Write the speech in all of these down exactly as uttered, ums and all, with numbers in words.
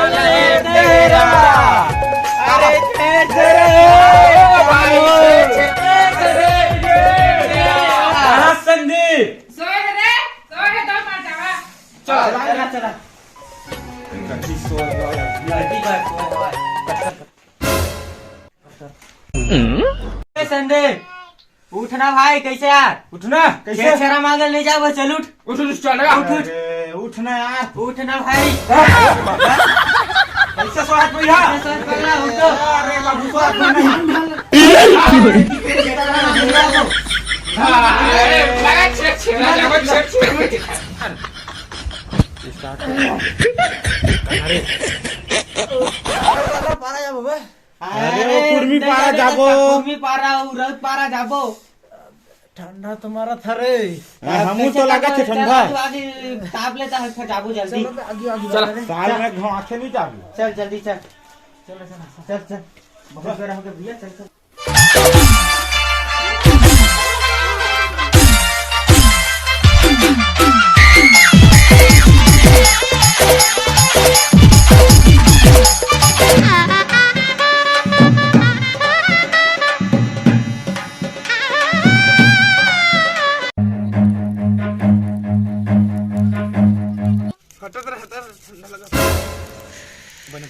अरे तेरा, अरे तेरा, भाई, कहाँ संदीप? सोए है रे, सोए है, दो मार जावा। चला, चला, चला। लड़की सोए है, लड़की का सोए है। ए संदीप, उठ ना भाई, कैसे यार? उठ ना, कैसे? छेरा मांगल नहीं जाबो, चल उठ। उठ, उठ, चल ना। उठ, उठ। अरे, उठ ना यार। उठ ना भाई। कैसे स्वाद में यार? कैसे स्वाद पगला, उठ तो। अरे बाबू, स्वाद में नहीं। अरे, लगा छेर, छेर, लगा छेर, छेर। अरे, अरे, कुर्मी पारा जाबो। कुर्मी पारा, उरद पारा जाबो। ठंडा तो मारत हरे। हाँ, हमू तो लागत हे ठंडा। ताप लेता है, फिर जाबो जल्दी। चलो, आगे, आगे चल। साल में घासे नहीं जाबो। चल, जल्दी चल। चल, चल, चल, चल। बहुत बेरा हो गया भैया, चल, चल। फटत रहता, ठंडा लगा। बने।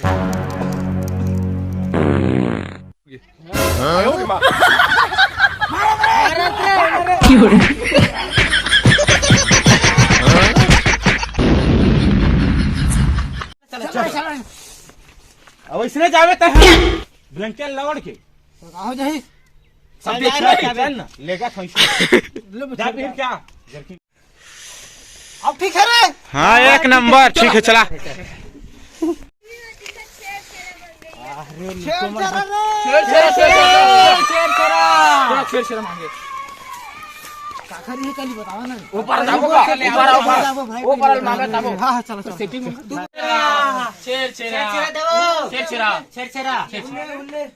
अब इसने जावे त ब्लैंकेट लौड़ के। तो का हो जाही? सब चल, देख चल, ले, चल। चल ना। लेगा था इसने। ले, जा फिर क्या? अब ठीक है रे? हाँ, एक नंबर, ठीक है, चला। शेर चरा रे। शेर, शेर, शेर, शेर, शेर, शेर, शेर। शेर, शेर मांगे। काका रे, ये कल बतावा ना। ऊपर जाबो का? ऊपर, ऊपर। जाबो भाई, ऊपर भाई। मांगे जाबो। हाँ, हाँ, चलो, चलो। सेटिंग में। शेर, शेर। शेर, शेर देबो। शेर, शेर। शेर, शेर। शेर, शेर।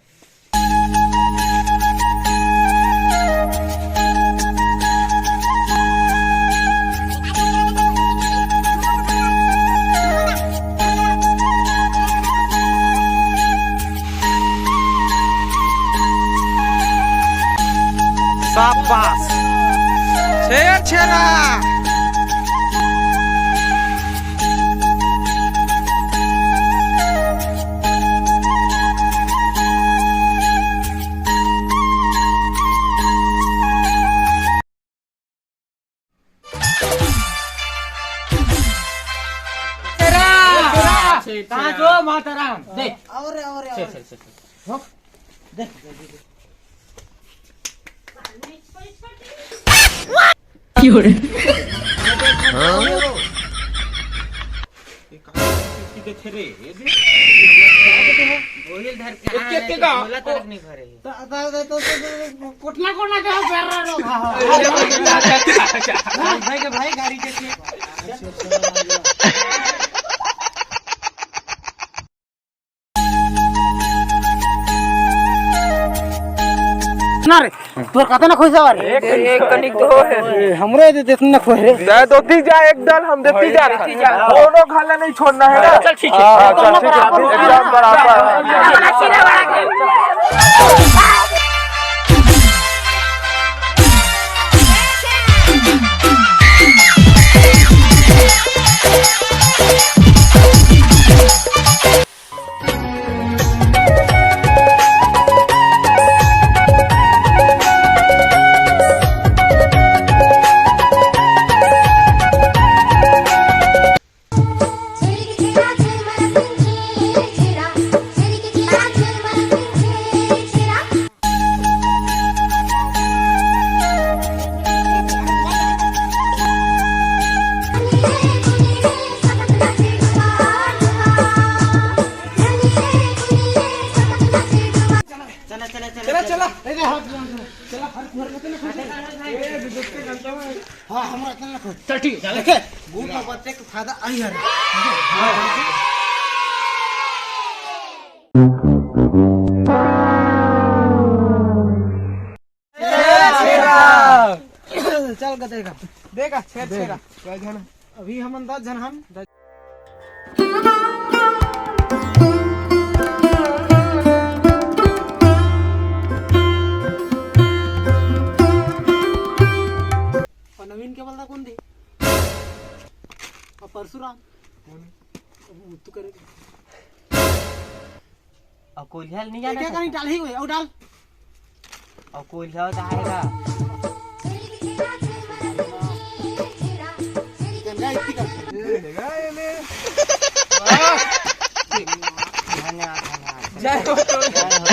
शाबाश। शेर छेरा। छेरा। छेरा। कहाँ छेरा। जो माता राम? दे। और, और, और। छेर, छेर, छेर, छेर। हो? दे, दे, दे, दे। की हो रे? हाँ? ये कहाँ की देखे रे? ये दे। ओहिल धर के एक, एक, एक, झोला तरफ नहीं भरे। त-, त-, त-, त-, त-, कोटना, कोटना के हो, बेर्रा लोग, हाँ, हाँ। भाई के भाई गाड़ी के छे। ना रे, तोर कतना खोइसा रे? एक, एक कनिक तो है। ए, हमरो दे, दे, इतना खोए रे। दे, दो तीन जा, एक दल हम देती जा। देती जा। दोनों खाला नहीं छोड़ना है ना? चल, ठीक है। हाँ, चल, ठीक है। एकदम बराबर। चला, चला, चला, चला, चला। चला, चला। ए, हाँ, हमरा इतना ना खोल। चल, ठीक है, चल। देखे, बूट में बच्चे के फायदा आई है। चल, का देगा? देगा, छेर, छेरा। अभी हम अंदाज जन हम। कौन दे? और परशुराम। कौन? अब तू करे। और कोलिहा नहीं जाना क्या था? कहीं डाल ही हुए, और डाल। और कोलिहा तो आएगा। गंगा इतनी कर। ये लेगा, ये ले। धन्यवाद, धन्यवाद। जय हो। जय हो।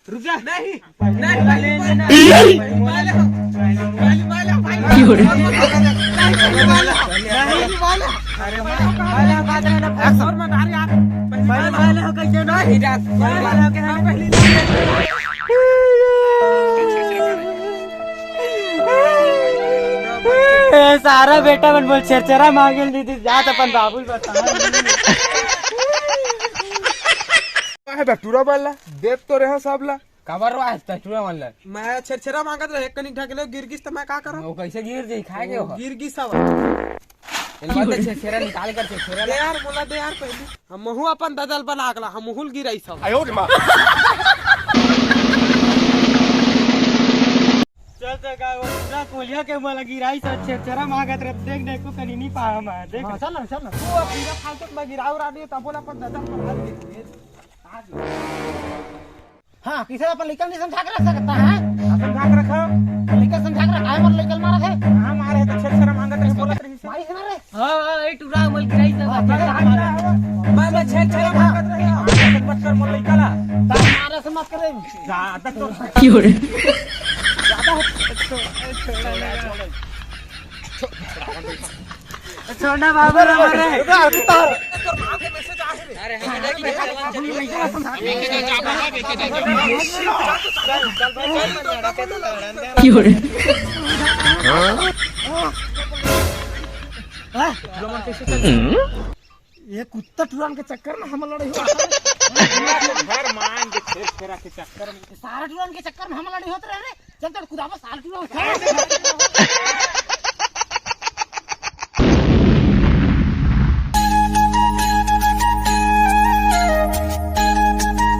रुक जा। नहीं, नहीं, पहले, पहले, पहले, पहले, पहले, पहले, पहले, पहले, पहले, पहले, पहले, पहले, पहले, अरे, पहले, पहले, पहले, और मत, अरे यार, पहले, पहले, पहले, पहले, हो, कैसे नहीं? पहले, पहले, पहले, पहले, ए, सारा बेटा मन बोल छेरछेरा मांगे ल दीदी, जात अपन बाबू ल बता। का हे बे टूरा वाला? देत तो रहे सब ला। काबर रो आज तक टूरा वाला? मैं छेरछेरा मांगत रहे, एक कनिक ढकेले गिर गिस त मैं का करूं? वो कैसे गिर जाई, खाए के हो? गिर गिस हवा। एलवा ते छेरछेरा निकाल कर छेरछेरा दे ले। यार, मोला दे यार पहले। हम महू अपन ददल बना अगला, हम हुल गिराई सब। आयो रे माँ। चल, चल, का वो पूरा कोलिहा के मला गिराई सब छेरछेरा मांगत रहे, देख, देख, को कनी नहीं पा हम, देख। हाँ, चल ना, चल ना। तू अब पूरा फालतू में गिराऊ रानी, तब बोला अपन ददल बना दे। हाँ, किसे अपन लइका नहीं समझा के रख सकता है? हाँ, समझा के रखा। लइका समझा के रखा है, मन लइका मारा है। हाँ, मारे है तो छेरछेरा मांगत रहे, बोलत रही से। मारी से ना रे। हाँ, हाँ, ए टूरा मल गिराई सब। हाँ, मारे, मारे, मारे। मैं, मैं छेरछेरा मांगत रहे। हाँ, मत कर, मोर लइका ला। ता मारा से मत करे। ज्यादा तो क्यों रे? ज्यादा हो। छोड़ना बाबा रे, मारे। अरे, क्यों रे? ये कुत्ता टुरान के चक्कर में हम लड़े हो। घर मान के छेरछेरा के चक्कर में। सारा टुरान के चक्कर में हम लड़े होत रहे रे। चल, चल, कुदाबा साल टूरा हो।